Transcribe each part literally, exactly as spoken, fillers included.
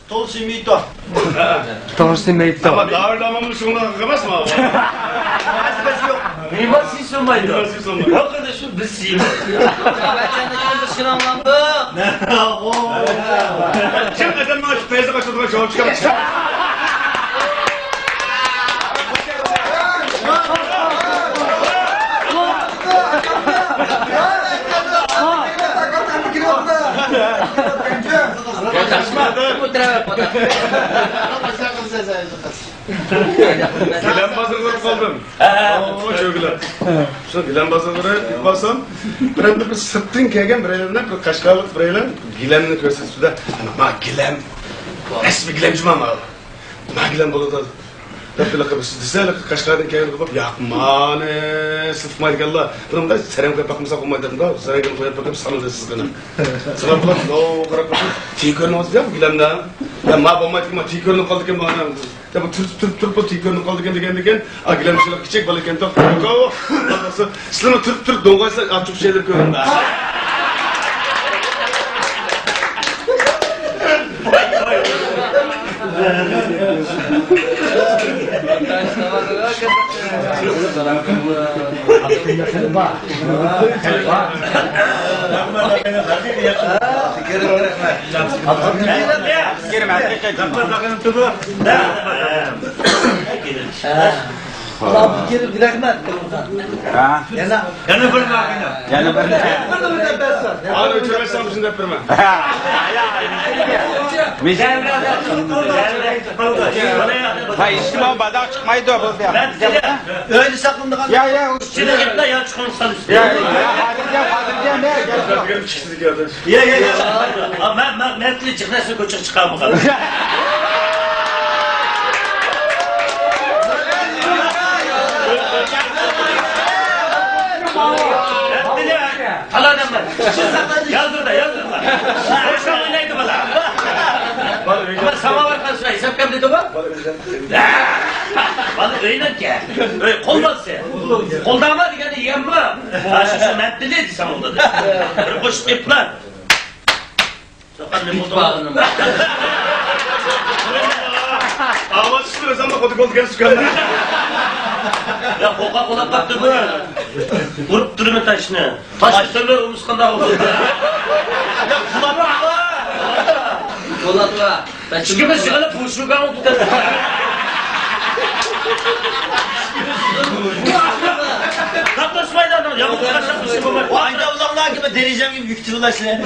توغرىسى مېيتو. توغرىسى مېيتو. ئەمما داۋۇت ئاممىمۇ شۇنداق ئەمەسمۇ؟ نېمە سىز سۆيمەيدۇ؟ نېمە سىز سۆيمەيدۇ؟ ياق، قارداش، بىز سۆيىمىز. كىم ئادەمنىڭ شۇ پەيزى قاچىدىغان شۇ چىقىپ چىقىپ. گىلەم بازىرىغا بېرىپ قالدىم. ھە، ھە. ئوو، چۆگىلەر. شۇ گىلەم بازىرىغا بېرىپ بارسام، بىرەمدە بىر سىرتتىن كەلگەن بىرەيلەن، بىر قەشقەرلىك بىرەيلەن گىلەمنى كۆرسەتسىدە، ما گىلەم، رەسمىي گىلەمچى ما، ما. ما گىلەم بولىدۇ. دەپ ھېلىقى بىر دېسە، ھېلىقى قەشقەردىن كەلگەن بولۇپ، ياق، مانى سېتىقمايدىكەنلا. بۇنىڭغا سەرەڭگە قويۇپ باقمىساق بولمايدۇ، سەرەڭگىنى قويۇپ باقىمىز، ساڭا دەسسىز قېنى. ساڭا بۇلار، يو، قاراپ قويسۇن، تىكىرنى ئالسا، يا، گىلەمدە. يا، ما بولمايدىكەن، ما تىكىرنى قالدىكەن، ما. يا، بۇ تۈرتۈپ، تۈرتۈپ، تۈرتۈپ، بۇ تىكىرنى قالدىكەن دېگەندىكىن، ئا، گىلەم شۇنداق كىچىك بالا ئىكەن، توختاپ، سىلىمۇ تۈرتۈپ، تۈرتۈپ، دوڭغايسا، ئاچچىق شەيلەر كۆرۈندى. رەھمەت. ھە؟ يەنە، يەنە بىر ماكىنا. يەنە بىر. يەنە بىر دەپ بەرسە. ھازىر ئۆچۈرمەسەڭ بىزنى دەپ بېرىمەن. ھە، ئىشتىما باداق چىقمايدۇ بۇ. ئۆيدە ساقلىنىدىغان. يا، يا، ئىچىدە گەپلەر يا چىقىرسان. يا، يا، ھازىر گەپ، ھازىر گەپ، يا، گەپ. يا، يا، يا. مەن، مەن، مەن جىقناسنى كوچىغا چىقارمىغان. تالا ئادەملەر. يازدۇردا، يازدۇردا. قوشنا ئوينايدۇ بالا. ساڭا بارغان سۇ ھېساب كەم دېدىغۇ؟ بالا ئۆينىڭكى. ئۆي قول بالىسى. قولداما دېگەننى يېگەنمۇ؟ شۇ، شۇ مەنتىلى دېسەڭ بولىدۇ. بىر قوشۇق ئېپلار. ئاۋاز چىقتى، ئۆزۈمنى خۇددى بولدىكەن سۈكەنلەر. يا، قوقاق بولاپ قاپتۇ بۇ. ئۇرۇپ تۇرىمەن تاشنى. تاش تۆمۈر ئۇمۇسقاندا بولدى. يا، بولاتلا. ئىككىمىز يىغىلىپ بۇ شۇگانغا تۇتىدۇ. قاتناشمايدۇ ئادەم. يا، بۇ قاتناشمىسا بولمايدۇ. ئايدا ئۇلارلار كىمى دېرىزەمگە يۈكتۈرۈلەشلەر.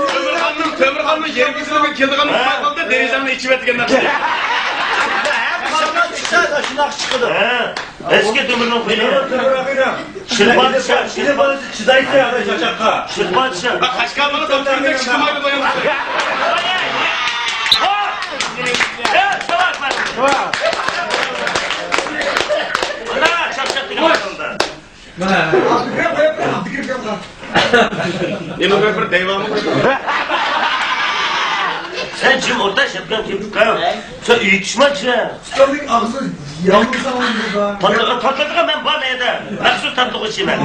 تۆمۈرخاننىڭ، تۆمۈرخاننىڭ يېرىم كېچىدە كېلىدىغان ئۇقماي قالدى، دېرىزەمنى ئېچىۋەتكەن نەرسە. شۇنداق چىقىدۇ. ئەسكى تۆمۈرنىڭ قېنى. شىرپاتىشا، شىرپاتىشا. چىدايسەن چاچاققا. شىرپاتىشا. قەشقەرلىرى دوختۇرنى چىدىمايدۇ بايام. ئانا، چاقچاق دېگەن. مانا. ئابدۇكېرىم قويۇپتۇ، ئابدۇكېرىم قويۇپتۇ. نېمە قويۇپ بىر دەيۋامۇ قويۇپ. سەن جىم ئولتۇر، شەپكەڭ كىيىپ چىققان. سەن ئېيتىشما، ئۇكامنىڭ ئاغزى يالمىسا. تاتلىغا، تاتلىغا مەن بار مەيدە. مەخسۇس تاتلىغۇچى مەن.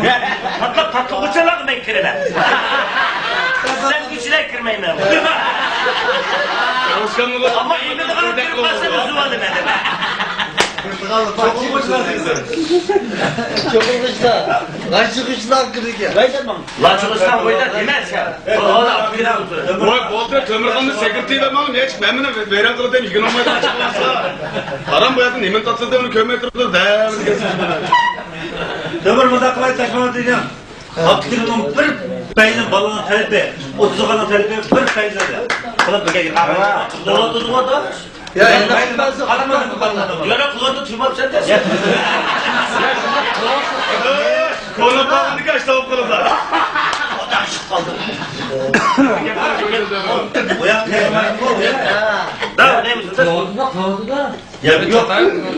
تاتلىق، تاتلىغۇچىلارغا مەن كىرىمەن. سەزگۈچىلەر كىرمەيمەن. ئەمما ئېمىلىغىنى كىرىپ قالسا ئۈزۈۋالىمەن. چوقۇلغۇچىلار، لاچىغۇچىلار كىرىدىكەن. لاچىغۇچىلار قويدا دېمە سەن. ۋاي، بولدى، تۆمۈرخاننى سەكرىتىۋەرمەڭ، نەچچە مەمنى ۋەيران قىلىدىم، يىگىرمە ماي چىقىۋالسا. ئارام بۇ يەردە نېمىنى تاتلىدى، ئۇنى كۆرمەي تۇرۇپتۇ، دەم. تۆمۈر مۇنداق قىلاي، تاشمانا دېگەن. ئابدۇكېرىمنىڭ بىر پەيزى بالىنىڭ تەلىپى، ئوتتۇز ئالغان تەلىپى بىر پەيزى دە. قىلىپ بىرگە يىغا. بولاتىدىغۇ ئاتا. يا، يا، يا. قارىماڭ، قارىماڭ. يارا قۇلاندا تۇرماپسەن دە سەن. كونا قالغاندىكى ئاشتاۋۇپ قالىدۇ. ئوتاق چىقىپ قالدى. بۇياق تەگمەيدۇ. دە، نېمىز دە؟ قىلىۋاتىدۇ، قىلىۋاتىدۇ. يا، يوق.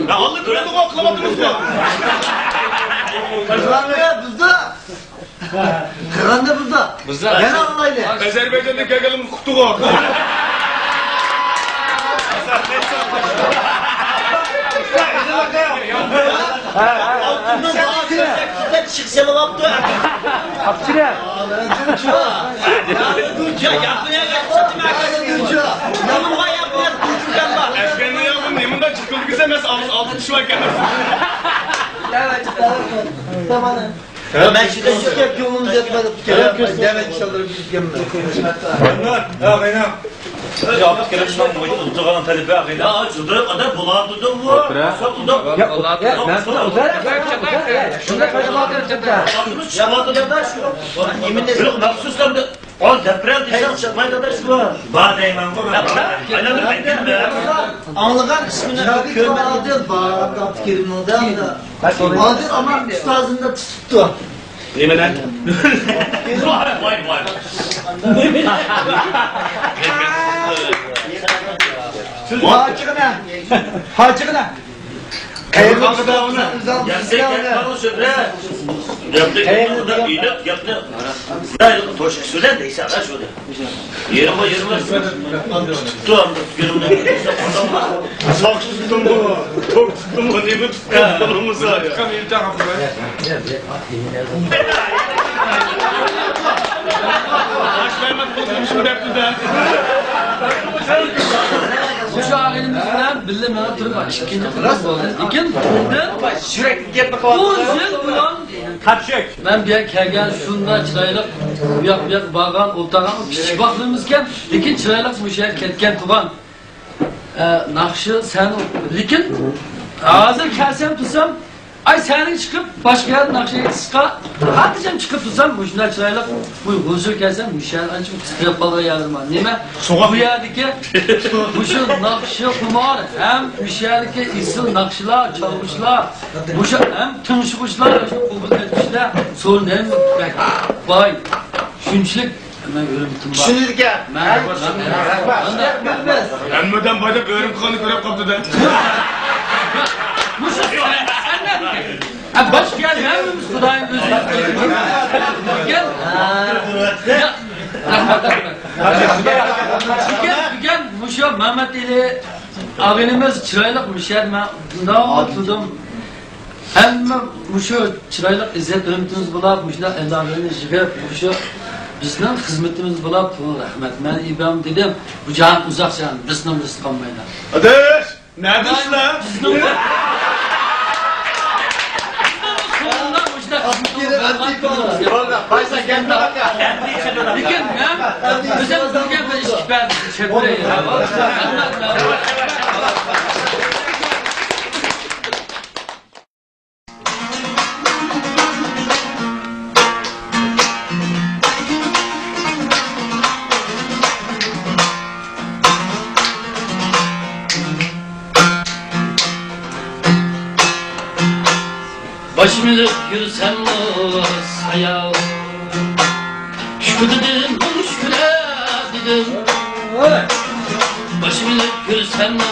يا، ئاللا كۆرىدىغۇ، قىلىۋاتىمىزغۇ. بىزدە. قىلغاندا بۇزدا. بۇزدا. يەنە ئاڭلايلى. ئەزەربەيجاندىن كەلگەنلىرىمىز قۇتۇغۇ. ئالتۇننىڭ باھاسى ئىشىك سېلىۋاپتۇ. قاپچىرە. يا، ياپونىيەگە چىقتىم ئەكەلدىم. ياپونىيە دۇچۇكەن بار. ئەسكەندەر ياپون نېمىنداق چىقتىڭ دېسە، مەن ئالتۇن شۇ ئەكەلدىم. تامام. مەن شۇنداق چۈشكەن كۆڭلۈم يەتمەدى. دەۋەت ئىشلىرىم كۈتكەنمەن. قايناق، يا قايناق. ياپىق كېلىپ شۇنداق ئۇزىغان تەلىپە قايناق. يا، شۇنداق ئادەم بولاتىدۇ بۇ. شۇنداق. يا، يا، مەن شۇنداق ئۇزار. شۇنداق قايناق. شۇنداق قايناق. شۇ، شۇ مەخسۇس ئەمدى. ئۇ دەپرەم دېسەڭ چىقمايدۇ دە شۇ. بار دەيمەنغۇ مەن. ئايلاندۇرۇپ ئېيتىڭ. ئاڭلىغان ئىسمىنى كۆرمەدىم. بار، ئابدۇكېرىمنىڭ دە. ھازىر ئامان ئۇستازىنى تۇتۇپتۇ. نېمىنى؟ ۋاي، ۋاي، ۋاي. ھاچىغىنا. ھاچىغىنا. قەيەردە ئۇستازىڭىز؟ ياخشى گەپ قىلغان شۆھرەت. گەپنى، گەپنى، گەپنى توشۇپ سۆزلە دەيسەن شۇنى. يېرىم بار، يېرىم بار. تۇتۇپتۇ، يېرىمدىن. ساقچى تۇتتۇمغۇ، توك تۇتتۇمغۇ، نېمە تۇتتۇم، بولمىسا. مۇشۇ ئاغىنىمىز بىلەن بىللە مېڭىپ تۇرۇپ ئىككىنچى قېتىم بولدى. لېكىن بۇندىن ئون يىل بۇرۇن مەن بۇ يەرگە كەلگەن، شۇنداق چىرايلىق بۇ ياق، بۇ ياققا بارغان، ئولتۇرغان كىچىك ۋاقتىمىزكەن، لېكىن چىرايلىق مۇشۇ يەرگە كەتكەن تۇرغان. ئە، ناخشا، سەن، لېكىن ھازىر كەلسەم تۇرسام، ئاي، سەھنىگە چىقىپ باشقا يەردە ناخشا ئېيتىشقا خاتىرجەم چىقىپ تۇرسام، مۇشۇنداق چىرايلىق بۇ ھۇزۇر كەلسەم، مۇشۇ يەردە ئانچە تىترەپ قالغان يەرلىرىم بار. نېمە؟ بۇ يەردىكى مۇشۇ ناخشا خۇمار ھەم مۇشۇ يەردىكى ئېسىل ناخشىلار، چالغۇچىلار، مۇشۇ ھەم تىڭشىغۇچىلار، شۇ قوبۇل ئەتكۈچىلەر سورۇن ھەم بەك باي. شۇنچىلىك مەن ھۆرمىتىم بار. چۈشىنىدىكەن. مەن ھەممىدىن بايداپ ئۆرۈم قىلغاننى كۆرۈپ قاپتۇ-دە. مۇشۇ سەن، سەن ھە، باشقا يەردە ھەممىمىز خۇدايىم ئۆزى بۈگۈن، بۈگۈن مۇشۇ مەمەتئېلى ئاغىنىمىز چىرايلىق مۇشۇ يەردە مەن مۇنداق تۇردۇم. ھەممە مۇشۇ چىرايلىق ئىززەت-ھۆرمىتىمىز بولاپ، مۇشۇنداق ئەزالىرىنى يىغىپ، مۇشۇ بىزنىڭ خىزمىتىمىز بولاپ، رەھمەت. مەن ئىبام دېدىم، بۇ جاھان ئۇزاق جاھان، بىرسىنىڭ بىرسى قالمايدۇ. ئاداش، نەدە ئىشلەپ؟ بىزنىڭ لېكىن مەن ئۆزۈم بىلگەن بىر ئىش بەردىم. باشىمنى ئېلىپ يۈرسەممۇ ساياۋ، شۈكۈر دېدىم، مىڭ شۈكۈر دېدىم. باشىمنى ئېلىپ يۈرسەممۇ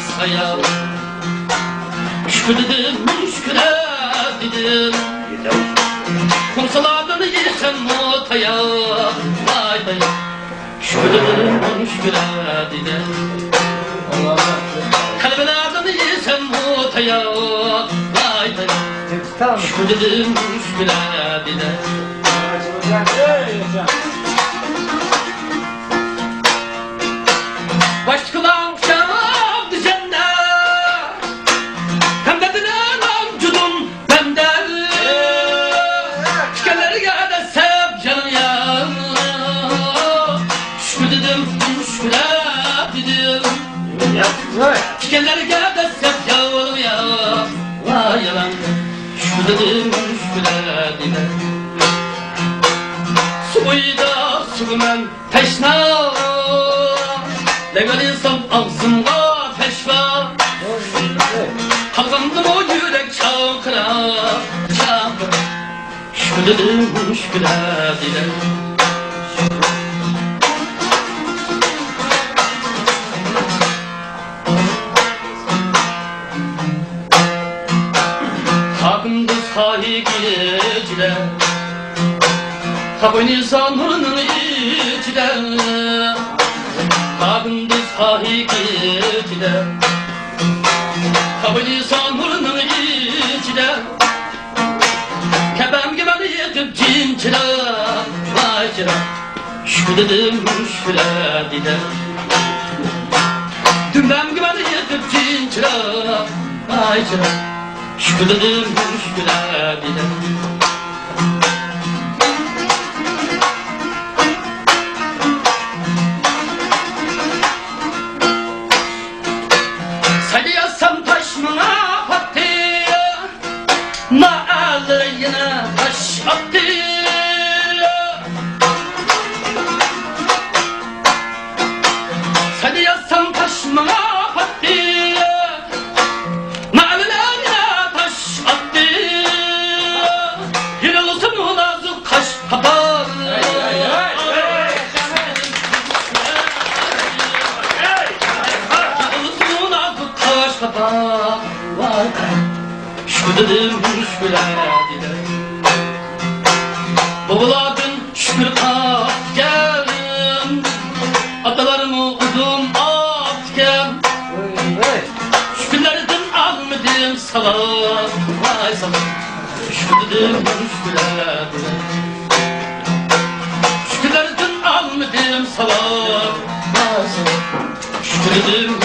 ساياۋ، شۈكۈر دېدىم، مىڭ شۈكۈر دېدىم. قورساقلاردىن يېسەممۇ تاياق، ۋاي، ۋاي. شۈكۈر دېدىم، مىڭ شۈكۈر دېدىم. قەلبىلەردىن يېسەممۇ تاياق، ۋاي، ۋاي. شۈكۈر دېدىم، مىڭ شۈكۈر دېدىم. باشتىكىلار ئوخشاپ دېسەمدە، ھەمدەردىلەر جۇدۇم بەندە. تىكەنلەرگە دەسسەپ جانىم يا، شۈكۈر دېدىم، شۈكۈر دېدىم. تىكەنلەرگە دەسسەپ يا، ۋاي يالاڭ، شۈكۈر دېدىم، شۈكۈر دېدىم. سۇ بويىدا سۇغىمەن تەشنا، لەۋلىسام ئاغزىمغا پەشۋا. قالغاندىمۇ يۈرەك چاقىرا، چاقىرا. شۈكۈر دېدىم، شۈكۈر دېدىم. خاكىمدىز خاھى كېچىلەر، تاپ ئوينىسا نۇرنىڭ ئىچىدە، تاپىندىز خاھى كېچىدە. تاپ ئوينىسا نۇرنىڭ ئىچىدە، كەپەمگە مەن يېقىپ جىنچىراغ، ۋاي چىراغ. شۈكۈر دېدىم، شۈكۈر دېدىم. دۈمبەمگە مەن يېقىپ جىنچىراغ، ۋاي چىراغ. شۈكۈر دېدىم، شۈكۈر دېدىم. سەيلە ياسام تاش ماڭا پاتتى، نائەلى يەنە تاش ئاتتى. سەيلە ياسام تاش ماڭا پاتتى، نائەلى يەنە تاش ئاتتى. يېرىلسىمۇ نازۇك قاش قاپاق. يېرىلسىمۇ نازۇك قاش قاپاق. شۈكۈر دېدىم، شۈكۈر دېدىم. بوۋىلاردىن شۈكۈر قاپتىكەن، ئاتىلارمۇ ئۇزۇن ئاپتىكەن. شۈكۈرلەردىن ئالمىدىم ساۋاب، ۋاي ساۋاب. شۈكۈر دېدىم، شۈكۈر دېدىم. شۈكۈرلەردىن ئالمىدىم ساۋاب، ۋاي ساۋاب. شۈكۈر دېدىم،